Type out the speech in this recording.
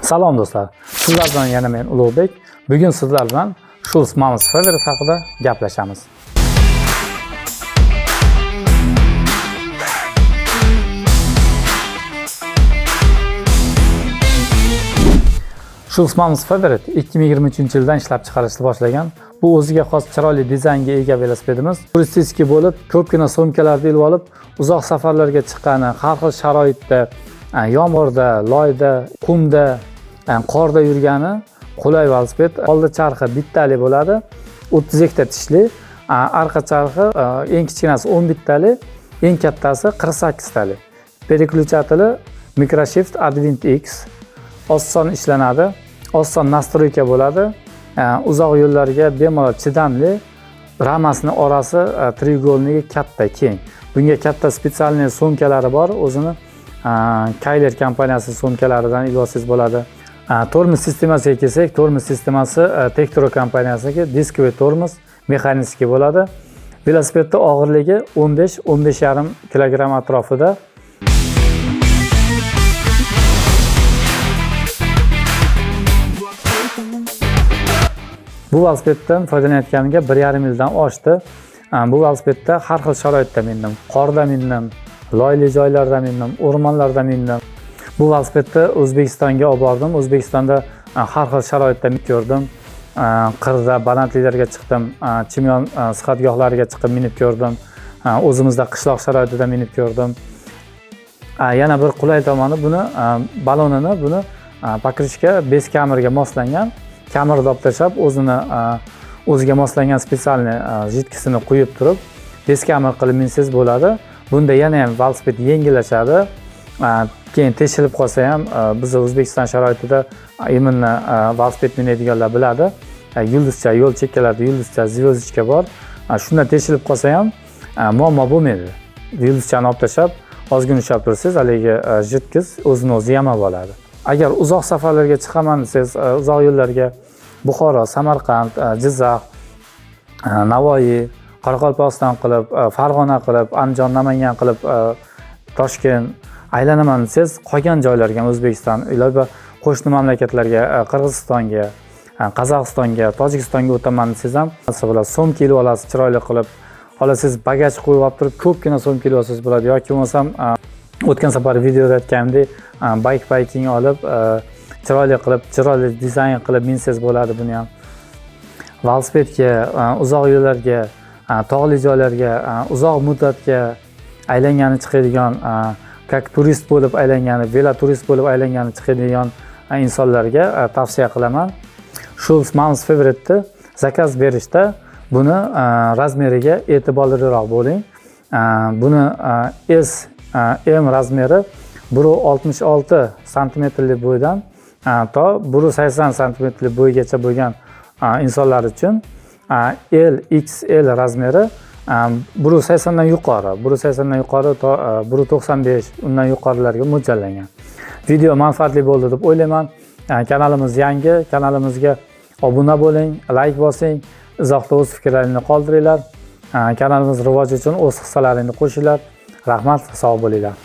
Salom do'stlar. Sizlar bilan yana men Ulug'bek. Bugun sizlar bilan Schulz Moms Favorite haqida gaplashamiz. Schulz Moms Favorite 2023-yildan ishlab chiqarishni boshlagan. Bu o'ziga xos chiroyli dizaynga ega velosipedimiz. Turistik bo'lib, ko'pgina sumkalarni ilib olib, uzoq safarlarga chiqqani, har xil sharoitda, yomg'irda, loyda, qumda, qorda yurgani qulay velosiped. Oldi charxi bittali bo'ladi, 32 ta tishli, arqa charxi eng kichkinasi 11 tali, eng kattasi 48 tali. Переключатели Microshift Advent X oson ishlanadi, oson настройка bo'ladi. Uzoq yo'llarga bemalol chidamli. Ramasini orasi треугольный, katta, keng. Bunga katta специальный sumkalari bor, o'zini Kyler kompaniyasi sumkalaridan ilib olsangiz bo'ladi. Tormoz sistemasiga kelsak, tormoz sistemasi Tektro kompaniyasiniki, дисковый tormoz, механический bo'ladi. Velosipedni og'irligi 15-15,5 kilogramm atrofida. Bu velosipeddan foydalanayotganimga 1,5 yildan oshdi. Bu velosipedda har xil sharoitda mindim. Qorda mindim, loyli joylarda mindim, o'rmonlarda mindim. Bu velosipedni O'zbekistonga olib bordim. O'zbekistonda har xil sharoitda minib ko'rdim. Qirda balandliklarga chiqdim, Chimyon sihatgohlariga chiqib minib ko'rdim. O'zimizda qishloq sharoitida minib ko'rdim. Yana bir qulay tomoni, buni balonini, buni покрышка без kamerga moslangan. Kamerni olib tashlab, o'zini o'ziga moslangan специальный жидкость ini quyib turib, без kamera qilib minsangiz bo'ladi. Bunda yana ham velosiped yengillashadi. Keyin teshilib qolsa ham, bizni O'zbekiston sharoitida именно velosiped minadiganlar biladi. Yulduzcha, yo'l chekkalarida yulduzcha, звездочка bor. Shundan teshilib qolsa ham muammo bo'lmaydi. Yulduzchani olib tashlab, ozgina ushlab tursangiz, haligi жидкость o'zini o'zi yamab oladi. Agar uzoq safarlarga chiqaman desangiz, uzoq yo'llarga Buxoro, Samarqand, Jizzax, Navoiy, Qoraqalpog'iston qilib, Farg'ona qilib, Andijon, Namangan qilib, Toshkent aylanaman desangiz, qolgan joylarga ham, O'zbekiston iloba qo'shni mamlakatlarga, Qirg'izistonga, Qozog'istonga, Tojikistonga o'taman desangiz ham bo'ladi. Sumka ilib olasiz chiroyli qilib. Xohlasangiz, bagaj qo'yib olib turib, ko'pgina sumka ilib olsangiz bo'ladi yoki bo'lmasam, o'tgan safar videoda aytganimdek, bikepacking olib, chiroyli qilib, chiroyli dizayn qilib minsangiz bo'ladi buni ham. Velosipedga uzoq yo'llarga, tog'li joylarga, uzoq muddatga aylangani chiqadigan, как turist bo'lib aylangani, veloturist bo'lib aylangani chiqadigan insonlarga tavsiya qilaman. Schulz Moms Favorite'ni заказ berishda buni razmeriga e'tiborliroq bo'ling. Buni S, M razmeri 1,66 santimetrli bo'ydan to 1,80 santimetrli bo'ygacha bo'lgan insonlar uchun, L, XL razmeri 1,80 dan yuqori, 1,80 dan yuqori to 1,95, undan yuqorilarga mo'ljallangan. Video manfaatli bo'ldi deb o'ylayman. Kanalimiz yangi, kanalimizga obuna bo'ling, layk bosing, izohda o'z fikrlaringni qoldiringlar. Kanalimiz rivoji uchun o'z hissalaringni qo'shinglar. Rahmat, sog' bo'linglar.